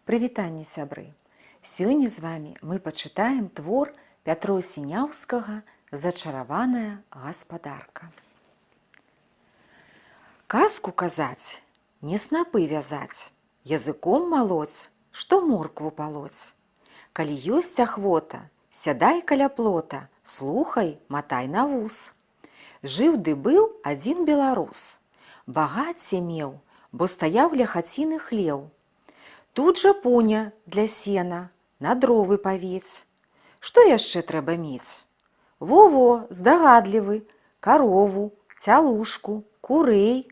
Прывітанне, сябры! Сёння з вами мы пачытаем твор Пятро Сіняўскага «Зачараваная гаспадарка». Казку казаць, не снапы вязаць, языком малоць, што моркву палоць. Калі ёсць ахвота, сядай каля плота, слухай, матай на вус. Жыў ды быў адзін беларус. Багацце меў, бо стаяў ля хаціны хлеў. Тут жа пуня для сена, на дровы павець. Што яшчэ трэба мець? Во-во, здагадлівы, карову, цялушку, курэй,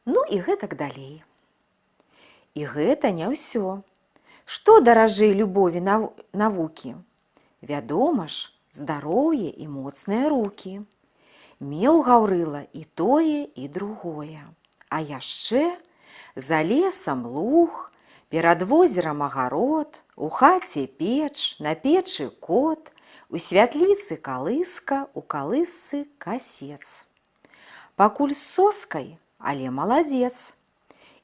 ну і гэтак далей. І гэта не ўсё. Што даражэй любові навукі? Вядома ж, здароўе і моцныя рукі. Меў Гаўрыла і тое, і другое. А яшчэ за лесам луг, перад возерам агарод, у хаце печ, на печы кот, у святліцы калыска, у калысцы касец. Пакуль з соскай, але маладзец.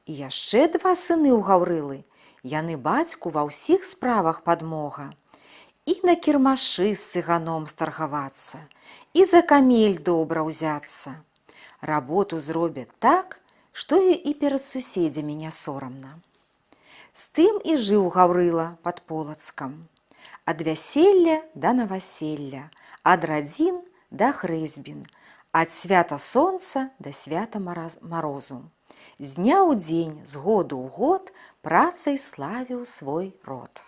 І яшчэ два сыны ў Гаўрылы, яны бацьку ва ўсіх справах падмога. І на кірмашы з цыганом старгавацца, і за камель добра ўзяцца. Работу зробяць так, што і перад суседзямі не сорамна. З тым і жыў Гаўрыла пад Полацкам. Ад вяселля да наваселля, ад радзін да хрэсьбін, ад свята сонца да свята марозу. З дня ў дзень, з году ў год працай славіў свой род.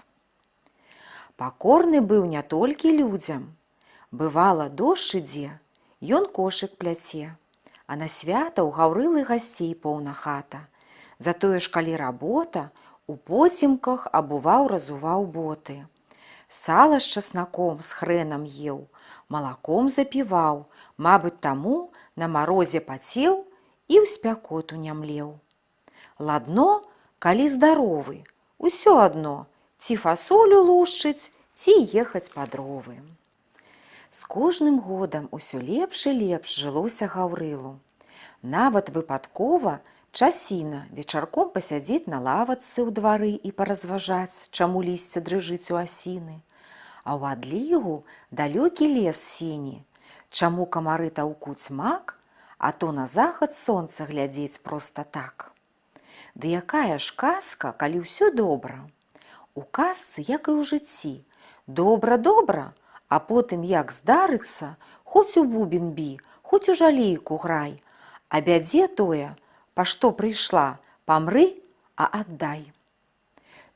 Пакорны быў не толькі людзям. Бывала, дождж ідзе, ён кошык пляце, а на свята ў Гаўрылы гасцей поўна хата. Затое ж калі работа, у поцемках абуваў разуваў боты. Сала з часнаком з хрэнам еў, малаком запіваў, мабыць, таму на марозе пацеў і ў спякоту не млеў. Ладно, калі здаровы, усё адно, ці фасолю лушчыць, ці ехаць па дровы. З кожным годам усё лепш і лепш жылося Гаўрылу. Нават выпадкова часіна вечарком пасядзець на лавачцы ў двары і паразважаць, чаму лісце дрыжыць у асіны. А ў адлігу далёкі лес сіні, чаму камары таўкуць мак, а то на захад сонца глядзець проста так. Ды якая ж казка, калі ўсё добра? У казцы, як і ў жыцці, добра-добра, а потым як здарыцца, хоць у бубен бі, хоць у жалейку грай, а бядзе тое, па што прыйшла, памры, а аддай.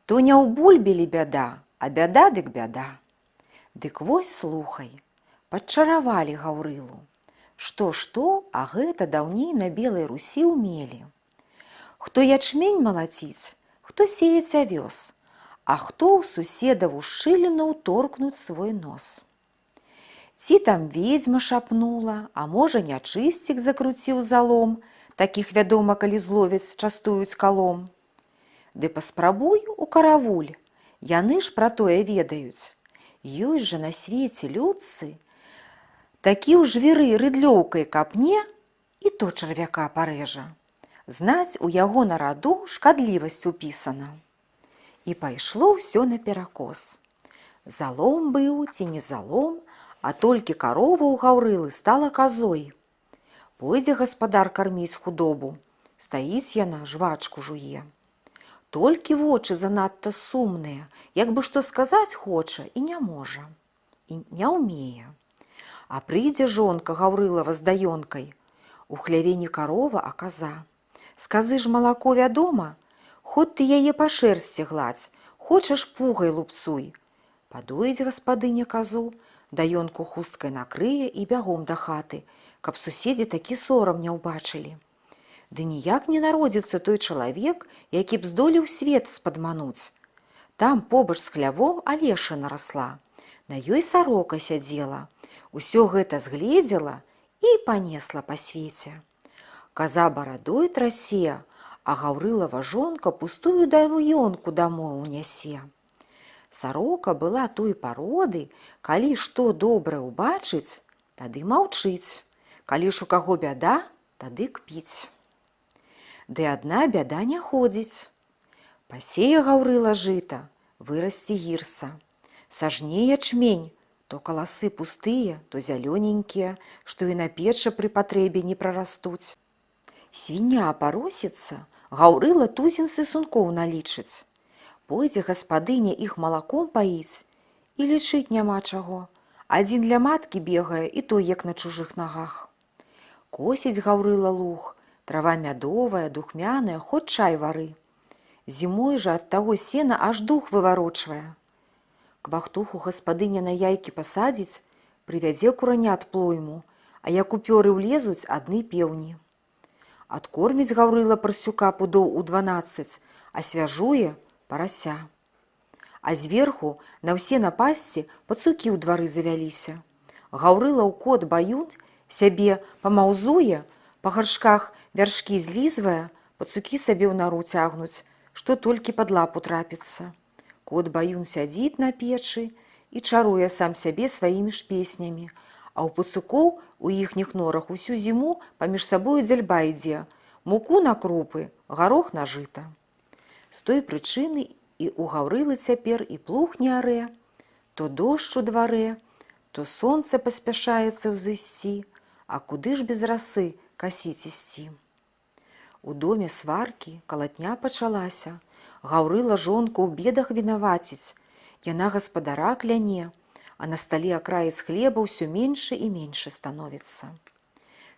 То не ў бульбе лі бяда, а бяда дык бяда. Дык вось слухай, падчаравалі Гаўрылу. Што-што, а гэта даўней на Белай Русі ўмелі. Хто ячмень малаціць, хто сеяць авёс, а хто ў суседаву шчыліну ўторкнуць свой нос. Ці там ведзьма шапнула, а можа, нячысцік закруціў залом, такіх, вядома, калі зловяць, частуюць калом. Ды паспрабуй у каравуль, яны ж пра тое ведаюць. Ёсць жа на свеце людцы, такі ў жвіры рыдлёўкай капне і то чарвяка парэжа. Знаць, у яго на раду шкадлівасць упісана. І пайшло ўсё наперакос. Залом быў ці не залом, а толькі карова ў Гаўрылы стала казой. Пойдзе гаспадар карміць худобу, стаіць яна, жвачку жуе. Толькі вочы занадта сумныя, як бы што сказаць хоча і не можа, і не ўмее. А прыйдзе жонка Гаўрылава з даёнкай. У хляве не карова, а каза. З казы ж малако вядома, хоць ты яе па шэрсці гладзь, хочаш, пугай лупцуй. Падоіць гаспадыня казу, даёнку хусткай накрые і бягом да хаты, каб суседзі такі сорам не ўбачылі. Ды ніяк не народзіцца той чалавек, які б здолеў свет спадмануць. Там побач з хлявом алешына расла. На ёй сарока сядзела. Усё гэта згледзела і панесла па свеце. Каза барадой трасе, а Гаўрылава жонка пустую даёнку дамоў унясе. Сарока была той пароды, калі што добрае ўбачыць, тады маўчыць, калі ж у каго бяда, тады кпіць. Ды адна бяда не ходзіць. Пасее Гаўрыла жыта, вырасце гірса. Сажне ячмень, то каласы пустыя, то зялёненькія, што і на печы пры патрэбе не прарастуць. Свіння апаросіцца, Гаўрыла тузін сысункоў налічыць. Пойдзе гаспадыня іх малаком паіць, і лічыць няма чаго. Адзін ля маткі бегае, і той як на чужых нагах. Косіць Гаўрыла луг, трава мядовая, духмяная, хоць чай вары. Зімой жа ад таго сена аж дух выварочвае. Квахтуху гаспадыня на яйкі пасадзіць, прывядзе куранят плойму, а як у пёры ўлезуць, адны пеўні. Адкорміць Гаўрыла парсюка пудоў у 12, асвяжуе парася. А зверху на ўсе напасці пацукі ў двары завяліся. Гаўрылаў кот Баюн сябе памаўзуе, па гаршках вяршкі злізвае, пацукі сабе ў нару цягнуць, што толькі пад лапу трапіцца. Кот Баюн сядзіць на печы і чаруе сам сябе сваімі ж песнямі, а ў пацукоў у іхніх норах усю зіму паміж сабою дзяльба ідзе: муку на крупы, гарох на жыта. З той прычыны і ў Гаўрылы цяпер і плуг не арэ, то дождж у дварэ, то сонца паспяшаецца ўзысці, а куды ж без расы касіць ісці. У доме сваркі, калатня пачалася. Гаўрыла жонку ў бедах вінаваціць. Яна гаспадара кляне, а на стале акраец хлеба ўсё меншы і меншы становіцца.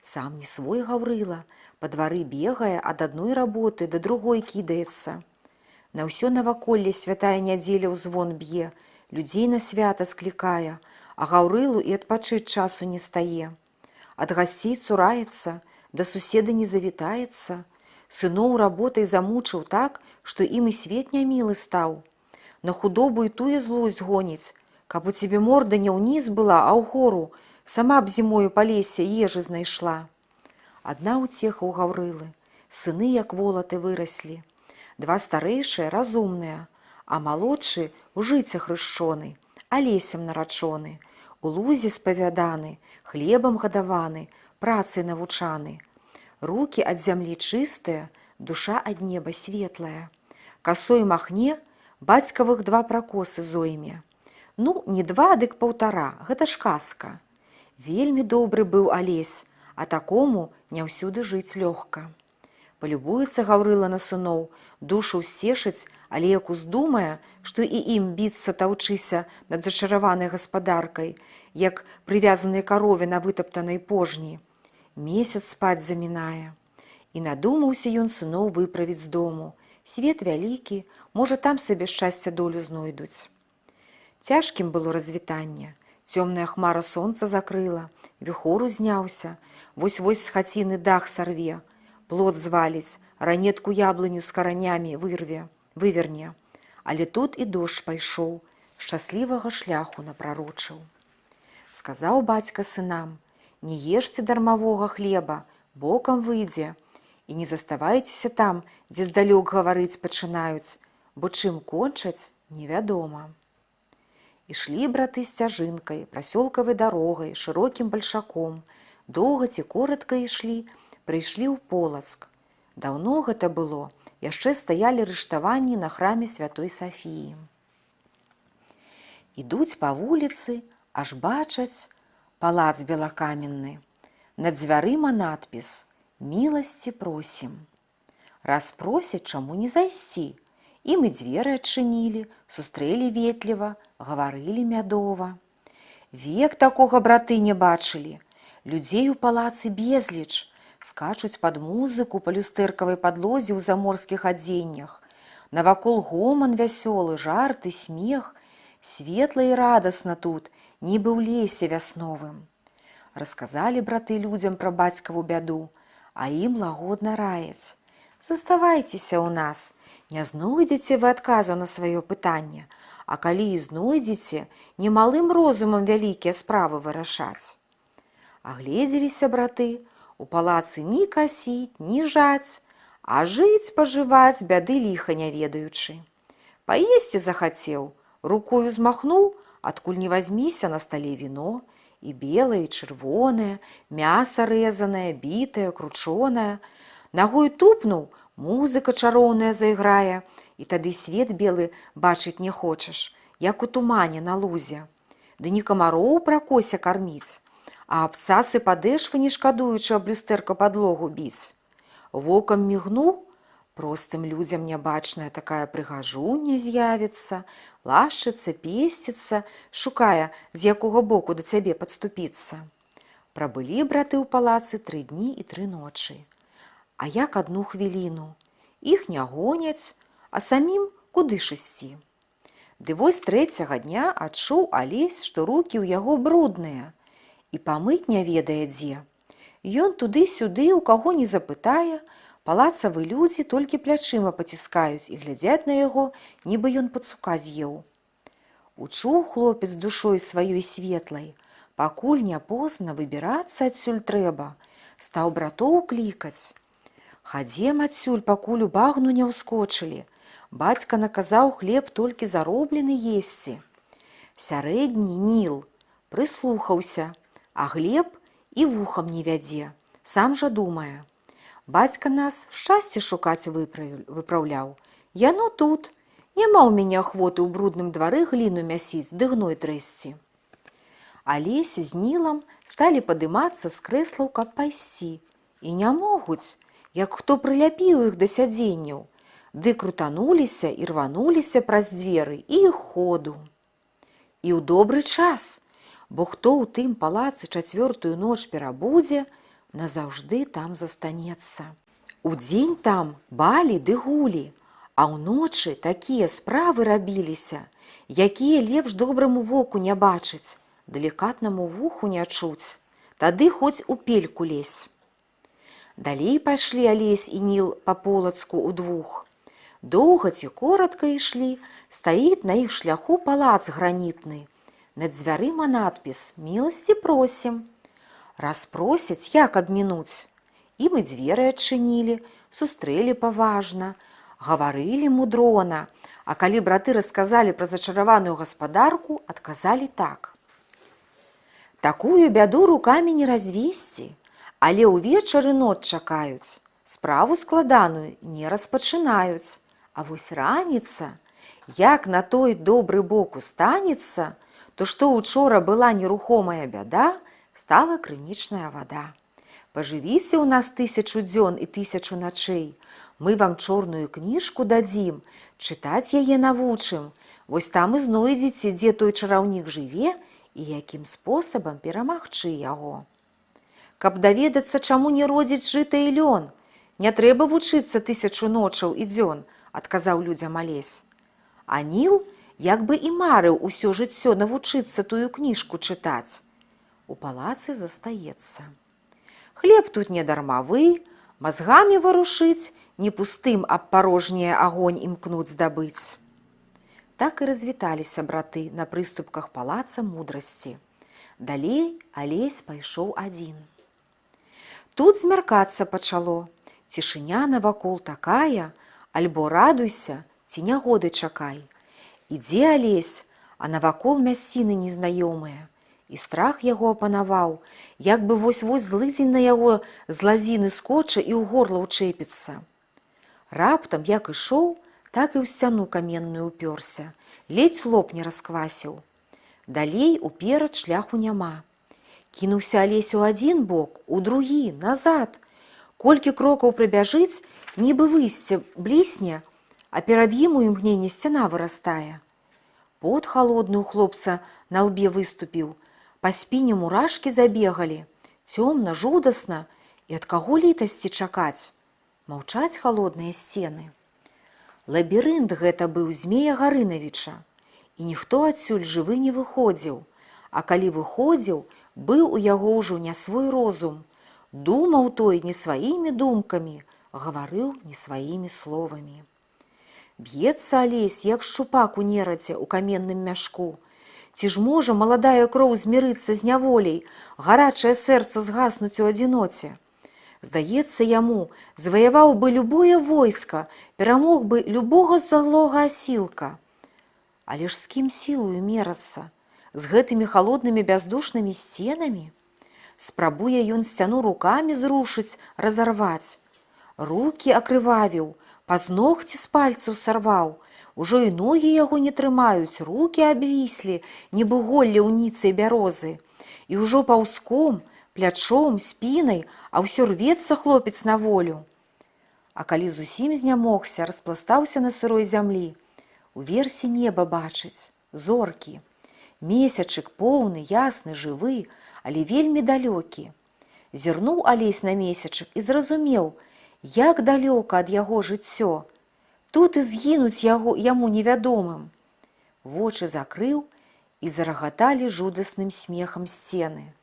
Сам не свой Гаўрыла, па двары бегае, ад адной работы да другой кідаецца. На ўсё наваколле святая нядзеля ў звон б'е, людзей на свята склікае, а Гаўрылу і адпачыць часу не стае. Ад гасцей цураецца, да суседа не завітаецца, сыноў работай замучыў так, што ім і свет нямілы стаў. На худобу і тую злосць гоніць, каб у цябе морда не ўніз была, а ўгору, сама б зімою па лесе ежы знайшла. Адна ўцеха ў Гаўрылы, сыны як волаты выраслі. Два старэйшыя разумныя, а малодшы ў жыце хрышчоны, Алесем нарачоны, у лузе спавяданы, хлебам гадаваны, працай навучаны. Рукі ад зямлі чыстыя, душа ад неба светлая. Касой махне, бацькавых два пракосы зойме. Ну, не два, дык паўтара, гэта ж казка. Вельмі добры быў Алесь, а такому не ўсюды жыць лёгка. Палюбуецца Гаўрыла на сыноў, душу сцешыць, але як уздумае, што і ім біцца таўчыся над зачараванай гаспадаркай, як прывязанай карове на вытаптанай пожні. Месяц спаць замінае. І надумаўся ён сыноў выправіць з дому. Свет вялікі, можа, там сабе шчасця долю знойдуць. Цяжкім было развітанне. Цёмная хмара сонца закрыла, віхор узняўся, вось-вось з хаціны дах сарве, плот зваліць, ранетку яблыню з каранямі вырве, выверне. Але тут і дождж пайшоў, шчаслівага шляху напрарочыў. Сказаў бацька сынам: не ешце дармавога хлеба, бокам выйдзе, і не заставайцеся там, дзе здалёк гаварыць пачынаюць, бо чым кончаць, невядома. Ішлі браты сцяжынкай, прасёлкавай дарогай, шырокім бальшаком. Доўга ці коратка ішлі, прыйшлі ў Полацк. Даўно гэта было, яшчэ стаялі рыштаванні на храме святой Сафіі. Ідуць па вуліцы, аж бачаць палац белакаменны. Над дзвярыма надпіс: «Милости просим». Раз просяць, чаму не зайсці? Ім і дзверы адчынілі, сустрэлі ветліва, гаварылі мядова. Век такога браты не бачылі. Людзей у палацы безліч, скачуць пад музыку па люстэркавай падлозе ў заморскіх адзеннях. Навакол гоман вясёлы, жарты, смех, светла і радасна тут, нібы ў лесе вясновым. Расказалі браты людзям пра бацькаву бяду, а ім лагодна раяць: «Заставайцеся ў нас, не знойдзеце вы адказу на сваё пытанне, а калі і знойдзеце, немалым розумам вялікія справы вырашаць». Агледзеліся браты, у палацы ні касіць, ні жаць, а жыць пажываць, бяды ліха не ведаючы. Паесці захацеў, рукою змахнуў, адкуль ні вазьміся, на стале віно, і белае, і чырвонае, мяса рэзанае, бітае, кручонае. Нагою тупнуў, музыка чароўная зайграе, І тады свет белы бачыць не хочаш, як у тумане на лузе. Ды не камароў пракося карміць, а абцасы падэшвы не шкадуючы аб люстэрка падлогу біць. Вокам мігнуў, простым людзям нябачная такая прыгажуня з'явіцца, лашчыцца, песціцца, шукае, з якога боку да цябе падступіцца. Прабылі браты ў палацы 3 дні і 3 ночы. А як адну хвіліну. Іх не гоняць, а самім куды ж ісці? Ды вось трэцяга дня адчуў Алесь, што рукі ў яго брудныя, і памыць не ведае дзе. Ён туды-сюды у каго не запытае, палацавы людзі толькі плячыма паціскаюць і глядзяць на яго, нібы ён пацука з'еў. Учуў хлопец душой сваёй светлай, пакуль не позна, выбірацца адсюль трэба, стаў братоў клікаць. Хадзем адсюль, пакуль у багну не ўскочылі. Бацька наказаў хлеб толькі зароблены есці. Сярэдні Ніл прыслухаўся, а Глеб і вухам не вядзе, сам жа думае: «Бацька нас шчасце шукаць выпраўляў. Яно тут. Няма ў мяне ахвоты ў брудным двары гліну мясіць ды гной трэсці». Алесь з Нілам сталі падымацца з крэслаў, каб пайсці. І не могуць, як хто прыляпіў іх да сядзенняў. Ды крутануліся і рвануліся праз дзверы і ходу. І ў добры час, бо хто ў тым палацы чацвёртую ноч перабудзе, назаўжды там застанецца. Удзень там балі ды гулі, а ўночы такія справы рабіліся, якія лепш добраму воку не бачыць, далікатнаму вуху не чуць, тады хоць у пельку лезь. Далей пайшлі Алесь і Ніл па Полацку ўдвух. Доўга ці коратка ішлі, стаіць на іх шляху палац гранітны. Над дзвярыма надпіс: «Милости просим». Раз просяць, як абмінуць? Ім і дзверы адчынілі, сустрэлі паважна, гаварылі мудрона, а калі браты расказалі пра зачараваную гаспадарку, адказалі так: «Такую бяду рукамі не развесці, але ўвечары ноч чакаюць, справу складаную не распачынаюць, а вось раніца, як на той добры бок устанецца, то што учора была нерухомая бяда, стала крынічная вада. Пажывіце ў нас 1000 дзён і 1000 начэй, мы вам чорную кніжку дадзім, чытаць яе навучым. Вось там і знойдзеце, дзе той чараўнік жыве і якім спосабам перамагчы яго. Каб даведацца, чаму не родзіць жыта і лён, не трэба вучыцца 1000 ночаў і дзён», — адказаў людзям Алесь. А Ніл як бы і марыў усё жыццё навучыцца тую кніжку чытаць. У палацы застаецца. Хлеб тут не дармавы, мазгамі варушыць, не пустым аб парожняе агонь імкнуць здабыць. Так і развіталіся браты на прыступках палаца мудрасці. Далей Алесь пайшоў адзін. Тут змяркацца пачало. Цішыня навакол такая, альбо радуйся, ці нягоды чакай. Ідзе Алесь, а навакол мясціны незнаёмыя. І страх яго апанаваў, як бы вось-вось злыдзень на яго з лазіны скоча і ў горла ўчэпіцца. Раптам, як ішоў, так і ў сцяну каменную ўпёрся, ледзь лоб не расквасіў. Далей уперад шляху няма. Кінуўся Алесь у адзін бок, у другі, назад. Колькі крокаў прыбяжыць, нібы выйсце блісне, а перад ім у імгненне сцяна вырастае. Пот халодны ў хлопца на лбе выступіў, па спіне мурашкі забегалі, цёмна, жудасна, і ад каго літасці чакаць? Маўчаць халодныя сцены. Лабірынт гэта быў Змея Гарынавіча, і ніхто адсюль жывы не выходзіў, а калі выходзіў, быў у яго ўжо не свой розум, думаў той не сваімі думкамі, гаварыў не сваімі словамі. Б'ецца Алесь, як шчупак у нерадзе ў каменным мяшку. Ці ж можа маладая кроў змірыцца з няволяй, гарачае сэрца згаснуць у адзіноце? Здаецца яму, заваяваў бы любое войска, перамог бы любога залога асілка. Але ж з кім сілою мерацца? З гэтымі халоднымі бяздушнымі сценамі? Спрабуе ён сцяну рукамі зрушыць, разарваць. Рукі акрывавіў, Пазногці з пальцаў сарваў, ужо і ногі яго не трымаюць, рукі абвіслі, нібы голле ў ніцай бярозы. І ўжо паўзком, плячом, спінай, а ўсё рвецца хлопец на волю. А калі зусім знямогся, распластаўся на сырой зямлі, уверсе неба бачыць, зоркі. Месячык поўны, ясны, жывы, але вельмі далёкі. Зірнуў Алесь на месячык і зразумеў, як далёка ад яго жыццё. Тут і згінуць яго яму невядомым. Вочы закрыў, і зарагаталі жудасным смехам сцены.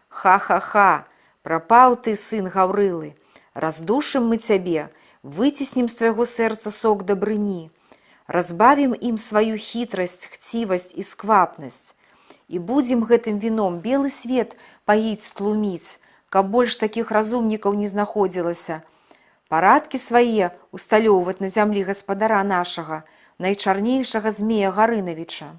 Ха-ха-ха, прапаў ты, сын Гаўрылы, раздушым мы цябе, выціснем з твайго сэрца сок дабрыні, разбавім ім сваю хітрасць, хцівасць і сквапнасць. І будзем гэтым віном белы свет паіць, тлуміць, каб больш такіх разумнікаў не знаходзілася. Парадкі свае усталёўваць на зямлі гаспадара нашага, найчарнейшага Змея Гарынавіча.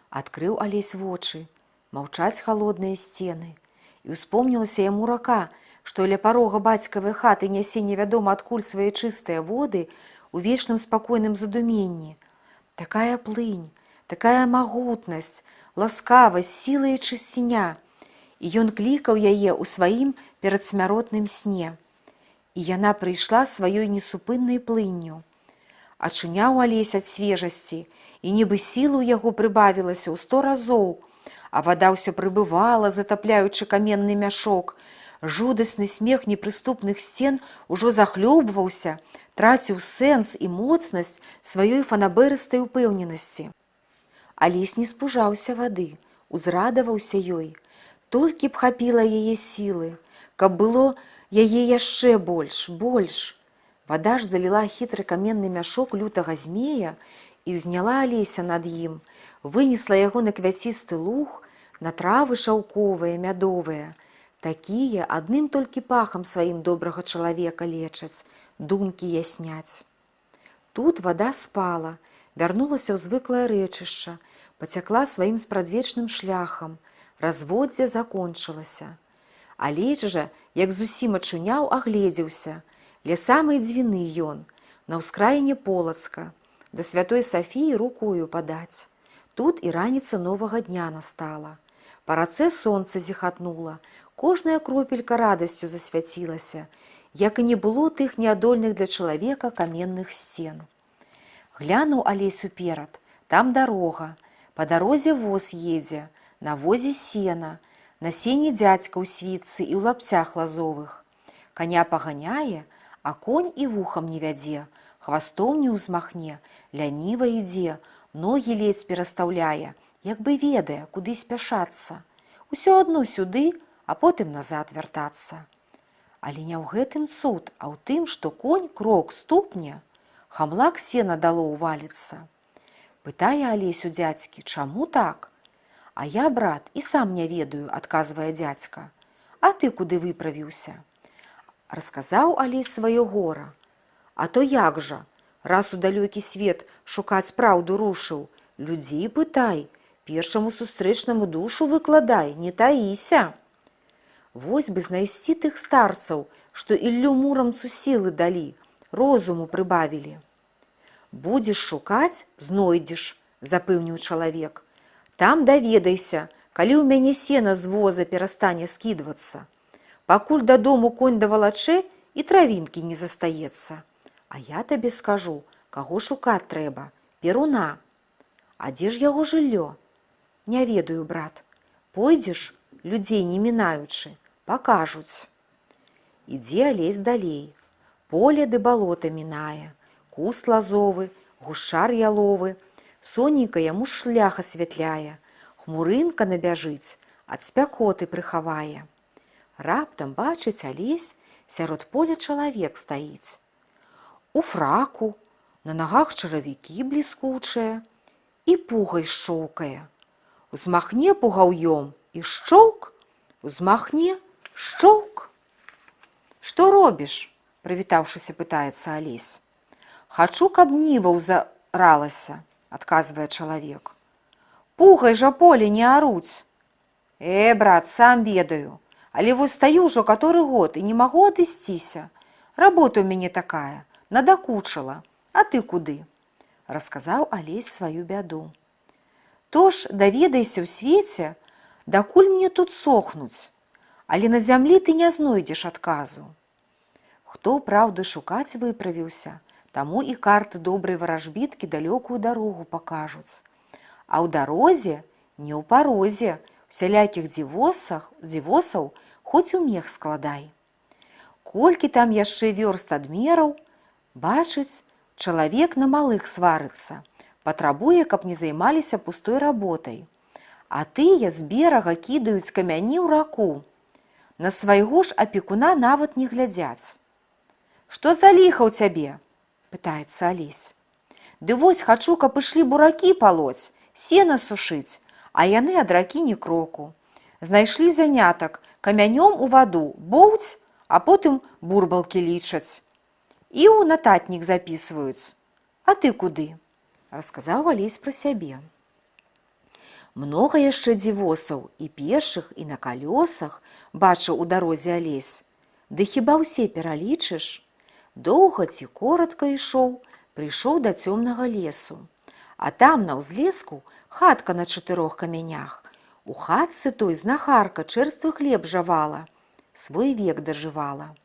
Адкрыў Алесь вочы, маўчаць халодныя сцены. І ўспомнілася яму рака, што ля парога бацькавай хаты нясе невядома адкуль свае чыстыя воды у вечным спакойным задуменні. Такая плынь, такая магутнасць, ласкавасць, сіла і чысціня. І ён клікаў яе ў сваім перадсмяротным сне. І яна прыйшла сваёй несупыннай плынню. Ачуняў Алесь ад свежасці, і нібы сілы ў яго прыбавілася ў 100 разоў, а вада ўсё прыбывала, затапляючы каменны мяшок. Жудасны смех непрыступных сцен ужо захлёбваўся, траціў сэнс і моцнасць сваёй фанабэрыстай упэўненасці. Алесь не спужаўся вады, узрадаваўся ёй. Толькі б хапіла яе сілы, каб было яе яшчэ больш, больш. Вада ж заліла хітры каменны мяшок лютага змея і ўзняла Алеся над ім, вынесла яго на квяцісты луг, на травы шаўковыя, мядовыя. Такія адным толькі пахам сваім добрага чалавека лечаць, думкі ясняць. Тут вада спала, вярнулася ў звыклае рэчышча, пацякла сваім спрадвечным шляхам, разводдзе закончылася. Алесь жа, як зусім ачуняў, агледзеўся. Ля самай Дзвіны ён, на ўскраіне Полацка, да святой Сафіі рукою падаць. Тут і раніца новага дня настала. Па рацэ сонца зіхатнула, кожная кропелька радасцю засвяцілася, як і не было тых неадольных для чалавека каменных сцен. Глянуў Алесь уперад, там дарога, па дарозе воз едзе, на возе сена, на сене дзядзька ў світцы і ў лапцях лазовых. Каня паганяе, а конь і вухам не вядзе, хвастом не ўзмахне, ляніва ідзе, ногі ледзь перастаўляе, як бы ведае, куды спяшацца. Усё адно сюды, а потым назад вяртацца. Але не ў гэтым цуд, а ў тым, што конь крок ступне, хамлак сена далоў валіцца. Пытае Алесь у дзядзькі, чаму так? А я, брат, і сам не ведаю, адказвае дзядзька. А ты куды выправіўся? Расказаў Алесь сваё гора. А то як жа, раз у далёкі свет шукаць праўду рушыў, людзей пытай, першаму сустрэчнаму душу выкладай, не таіся. Вось бы знайсці тых старцаў, што Іллю Мурамцу сілы далі, розуму прыбавілі. Будзеш шукаць, знойдзеш, запэўніў чалавек. Там даведайся, калі ў мяне сена з воза перастане скідвацца. Пакуль дадому конь давалачэ, і травінкі не застаецца. А я табе скажу, каго шукаць трэба, Перуна. А дзе ж яго жыллё? Не ведаю, брат. Пойдзеш, людзей не мінаючы, пакажуць. Ідзе Алесь далей. Поле ды балота мінае, куст лазовы, гушчар яловы, сонейка яму шлях асвятляе, хмурынка набяжыць, ад спякоты прыхавае. Раптам бачыць Алесь, сярод поля чалавек стаіць. У фраку, на нагах чаравікі бліскучыя і пугай шчоўкае. Узмахне пугаўём і шчоўк, узмахне, шчоўк. Што робіш? Прывітаўшыся, пытаецца Алесь. Хачу, каб ніва ўзаралася, адказвае чалавек. Пугай жа поле не аруць. Э, брат, сам ведаю, але вось стаю ўжо каторы год і не магу адысціся. Работа ў мяне такая, надакучыла, а ты куды? Расказаў Алесь сваю бяду. То ж даведайся ў свеце, дакуль мне тут сохнуць, але на зямлі ты не знойдзеш адказу. Хто праўды шукаць выправіўся, таму і карты добрай варажбіткі далёкую дарогу пакажуць. А ў дарозе, не ў парозе, усялякіх дзівосаў хоць у мех складай. Колькі там яшчэ вёрст адмераў, бачыць, чалавек на малых сварыцца, патрабуе, каб не займаліся пустой работай. А тыя з берага кідаюць камяні ў раку. На свайго ж апекуна нават не глядзяць. Што за ліха ў цябе? Пытаецца Алесь. Ды вось хачу, каб ішлі буракі палоць, сена сушыць, а яны ад ракі ні кроку. Знайшлі занятак, камянём у ваду, боўць, а потым бурбалкі лічаць. І ў нататнік запісваюць. А ты куды? Расказаў Алесь пра сябе. Многа яшчэ дзівосаў і пешых, і на калёсах бачыў у дарозе Алесь. Ды хіба ўсе пералічыш? Доўга ці коратка ішоў, прыйшоў да цёмнага лесу. А там на ўзлеску хатка на чатырох камянях. У хатцы той знахарка чэрствы хлеб жавала, свой век дажывала.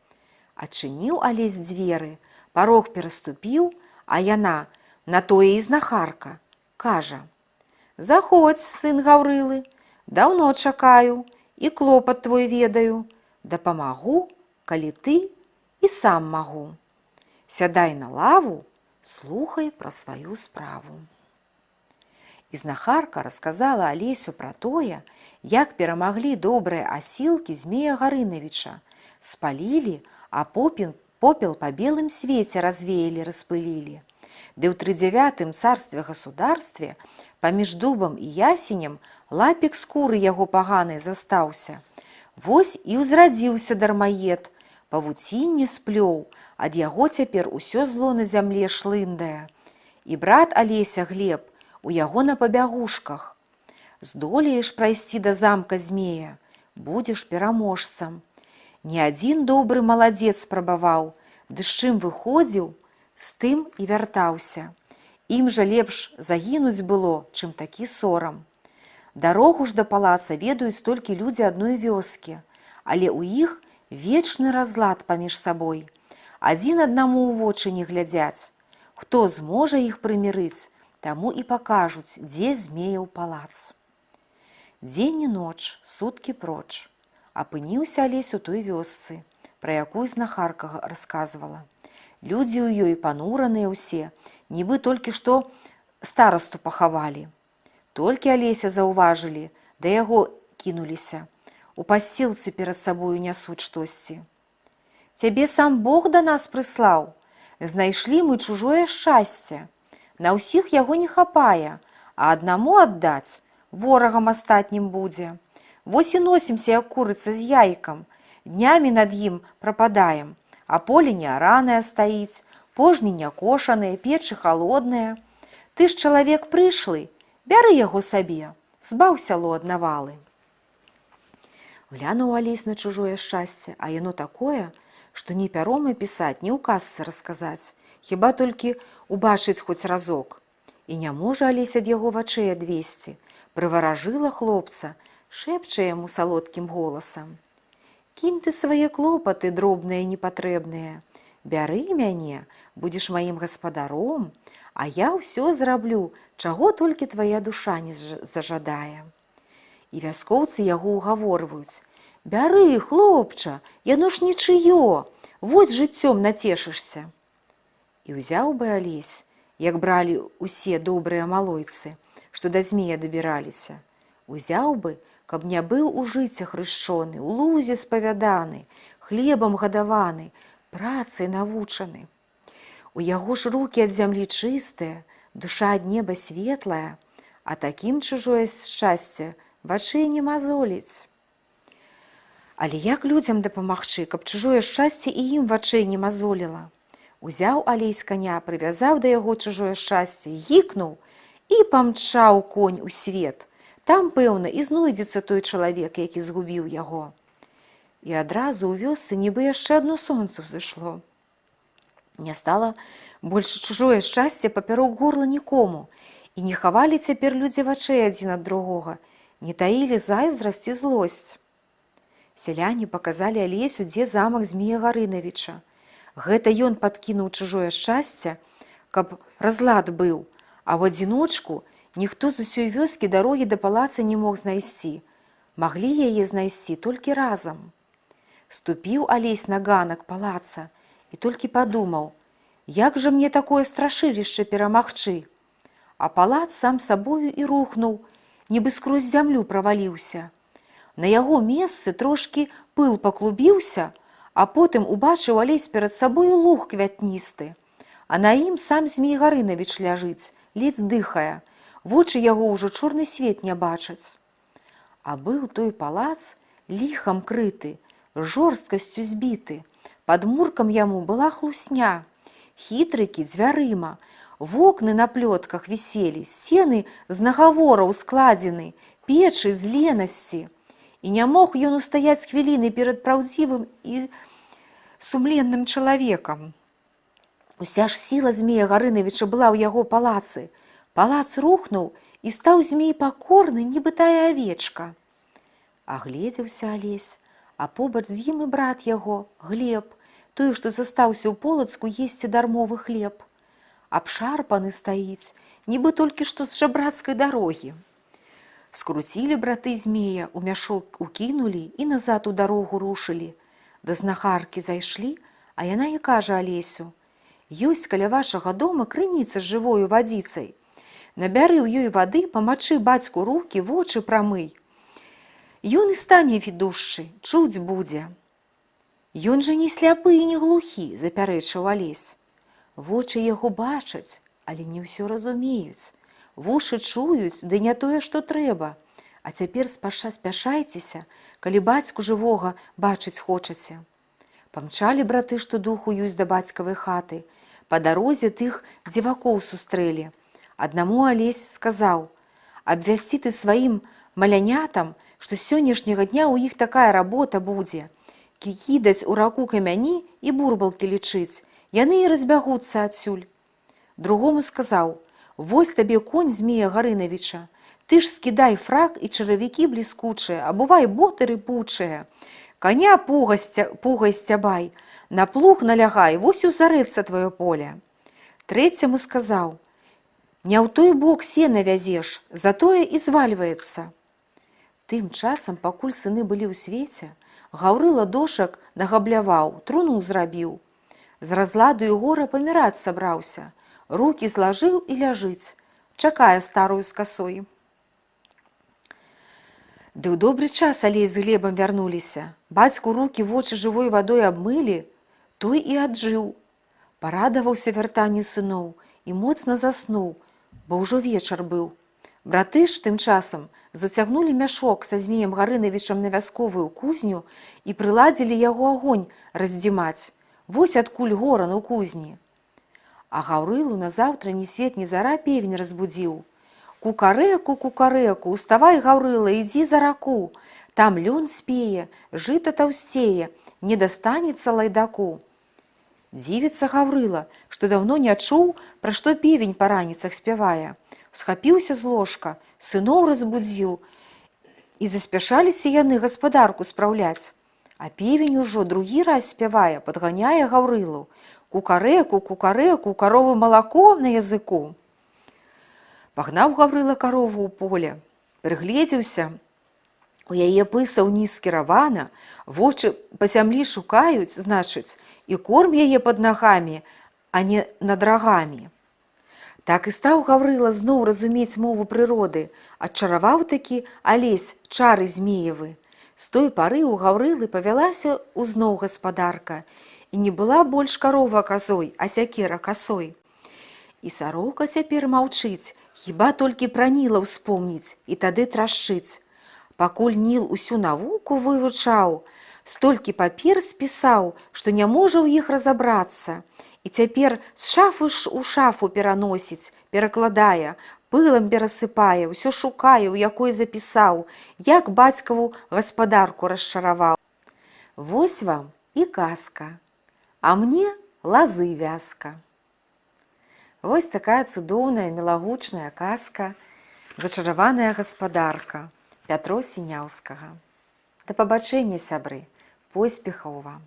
Адчыніў Алесь дзверы, парог пераступіў, а яна, на тое і знахарка, кажа: « Заходзь, сын Гаўрылы, даўно чакаю і клопат твой ведаю, дапамагу, калі ты, і сам магу. Сядай на лаву, слухай пра сваю справу. І знахарка расказала Алесю пра тое, як перамаглі добрыя асілкі Змея Гарынавіча, спалілі, а попел па белым свеце развеялі, распылілі. Ды ў трыдзевятым царстве-государстве паміж дубам і ясенем лапік скуры яго паганай застаўся. Вось і ўзрадзіўся дармаед, павуцінне сплёў, ад яго цяпер усё зло на зямле шлындае. І брат Алеся Глеб у яго на пабягушках. Здолееш прайсці да замка змея, будзеш пераможцам. Ні адзін добры маладзец спрабаваў, ды з чым выходзіў, з тым і вяртаўся. Ім жа лепш загінуць было, чым такі сорам. Дарогу ж да палаца ведаюць толькі людзі адной вёскі, але ў іх вечны разлад паміж сабой. Адзін аднаму ў вочы не глядзяць. Хто зможа іх прымірыць, таму і пакажуць, дзе змеяў палац. Дзень і ноч, суткі проч. Апыніўся Алесь у той вёсцы, пра якую знахарка расказвала. Людзі ў ёй панураныя ўсе, нібы толькі што старасту пахавалі. Толькі Алеся заўважылі, да яго кінуліся. У пасцілцы перад сабою нясуць штосьці. Цябе сам Бог да нас прыслаў. Знайшлі мы чужое шчасце. На ўсіх яго не хапае, а аднаму аддаць ворагам астатнім будзе. Вось і носімся, як курыца з яйкам, днямі над ім прападаем, а поле не аранае стаіць, пожні не кошаныя, печы халодныя. Ты ж чалавек прышлы, бяры яго сабе, збаў сяло ад навалы. Глянуў Алесь на чужое шчасце, а яно такое, што ні пяром апісаць, ні ў казцы расказаць, хіба толькі убачыць хоць разок. І не можа Алесь ад яго вачэй адвесці, прываражыла хлопца, шэпча яму салодкім голасам. Кінь ты свае клопаты дробныя непатрэбныя, бяры мяне, будзеш маім гаспадаром, а я ўсё зраблю, чаго толькі твая душа не зажадае. І вяскоўцы яго ўгаворваюць: Бяры, хлопча, яно ж нічыё, вось жыццём нацешышся. І ўзяў бы Алесь, як бралі усе добрыя малойцы, што да змея дабіраліся. Узяў бы, каб не быў у жыце хрышчоны, у лузе спавяданы, хлебам гадаваны, працай навучаны. У яго ж рукі ад зямлі чыстыя, душа ад неба светлая, а такім чужое шчасце вачэй не мазоліць. Але як людзям дапамагчы, каб чужое шчасце і ім вачэй не мазоліла? Узяў Алесь каня, прывязаў да яго чужое шчасце, гікнуў і памчаў конь у свет. Там, пэўна, і знойдзецца той чалавек, які згубіў яго. І адразу ў вёсцы нібы яшчэ адно сонца ўзышло. Не стала больш чужое шчасце папярок горла нікому, і не хавалі цяпер людзі вачэй адзін ад другога, не таілі зайздрасць і злосць. Сяляне паказалі Алесю, дзе замак Змея Гарынавіча. Гэта ён падкінуў чужое шчасце, каб разлад быў, а ў адзіночку ніхто з усёй вёскі дарогі да палаца не мог знайсці. Маглі яе знайсці толькі разам. Ступіў Алесь на ганак палаца і толькі падумаў: як жа мне такое страшылішча перамагчы? А палац сам сабою і рухнуў, нібы скрозь зямлю праваліўся. На яго месцы трошкі пыл паклубіўся, а потым убачыў Алесь перад сабою луг квятністы. А на ім сам Змей Гарынавіч ляжыць, ледзь дыхае, вочы яго ўжо чорны свет не бачаць. А быў той палац ліхам крыты, жорсткасцю збіты. Падмуркам яму была хлусня, хітрыкі дзвярыма, вокны на плётках віселі, сцены з нагавораў складзены, печы з ленасці. І не мог ён устаяць хвіліны перад праўдзівым і сумленным чалавекам. Уся ж сіла Змея Гарынавіча была ў яго палацы. Палац рухнуў, і стаў змей пакорны, нібы тая авечка. Агледзеўся Алесь, а побач з ім і брат яго, Глеб, той, што застаўся ў Полацку есці дармовы хлеб. Абшарпаны стаіць, нібы толькі што з жабрацкай дарогі. Скруцілі браты змея, у мяшок укінулі і назад у дарогу рушылі. Да знахаркі зайшлі, а яна і кажа Алесю: «Ёсць каля вашага дома крыніца з жывою вадзіцай. Набяры ў ёй вады, памачы бацьку рукі, вочы прамый. Ён і стане відушчы, чуць будзе». «Ён жа не сляпы і не глухі», — запярэчыў Алесь. «Вочы яго бачаць, але не ўсё разумеюць. Вушы чуюць, ды не тое, што трэба. А цяпер спяшайцеся, калі бацьку жывога бачыць хочаце». Памчалі браты што духу ёсць да бацькавай хаты. Па дарозе тых дзівакоў сустрэлі. Аднаму Алесь сказаў: «Абвясці ты сваім малянятам, што з сённяшняга дня ў іх такая работа будзе: кідаць у раку камяні і бурбалкі лічыць, яны і разбягуцца адсюль». Другому сказаў: «Вось табе конь Змея Гарынавіча, ты ж скідай фрак і чаравікі бліскучыя, абувай боты рыпучыя, каня пугай сцябай, на плуг налягай, вось і ўзарэцца тваё поле». Трэцяму сказаў: «Не ў той бок сена вязеш, затое і звальваецца». Тым часам, пакуль сыны былі ў свеце, Гаўрыла дошак нагабляваў, труну зрабіў. З разладу і гора паміраць сабраўся, рукі злажыў і ляжыць, чакае старую з касой. Ды ў добры час Алесь з Глебам вярнуліся. Бацьку рукі, вочы жывой вадой абмылі, той і аджыў. Парадаваўся вяртанню сыноў і моцна заснуў, бо ўжо вечар быў. Браты ж тым часам зацягнулі мяшок са Змеем Гарынавічам на вясковую кузню і прыладзілі яго агонь раздзімаць. Вось адкуль горан у кузні. А Гаўрылу назаўтра ні свет ні зара певень разбудзіў. «Кукарэку, кукарэку, уставай, Гаўрыла, ідзі за раку. Там лён спее, жыта таўсцее, не дастанецца лайдаку». Дзівіцца Гаўрыла, што даўно не чуў, пра што певень па раніцах спявае. Усхапіўся з ложка, сыноў разбудзіў, і заспяшаліся яны гаспадарку спраўляць. А певень ужо другі раз спявае, падганяе Гаўрылу: «Кукарэку, кукарэку, у каровы малако на языку». Пагнаў Гаўрыла карову ў поле, прыгледзеўся, у яе пыса ўніз скіравана, вочы па зямлі шукаюць, значыць, і корм яе пад нагамі, а не над рагамі. Так і стаў Гаўрыла зноў разумець мову прыроды, адчараваў такі Алесь чары змеевы. З той пары ў Гаўрылы павялася ўзноў гаспадарка, і не была больш карова казой, а сякера касой. І сарока цяпер маўчыць, хіба толькі пра Ніла ўспомніць і тады трашчыць. Пакуль Ніл усю навуку вывучаў, столькі папер спісаў, што не можа ў іх разабрацца. І цяпер з шафы у шафу пераносіць, перакладае, пылам перасыпае, усё шукае, у якой запісаў, як бацькаву гаспадарку расчараваў. Вось вам і казка. А мне Лазы вязка. Вось такая цудоўная мілагучная казка «Зачараваная гаспадарка» Пятро Сіняўскага. Да пабачэння, сябры, поспехаў вам!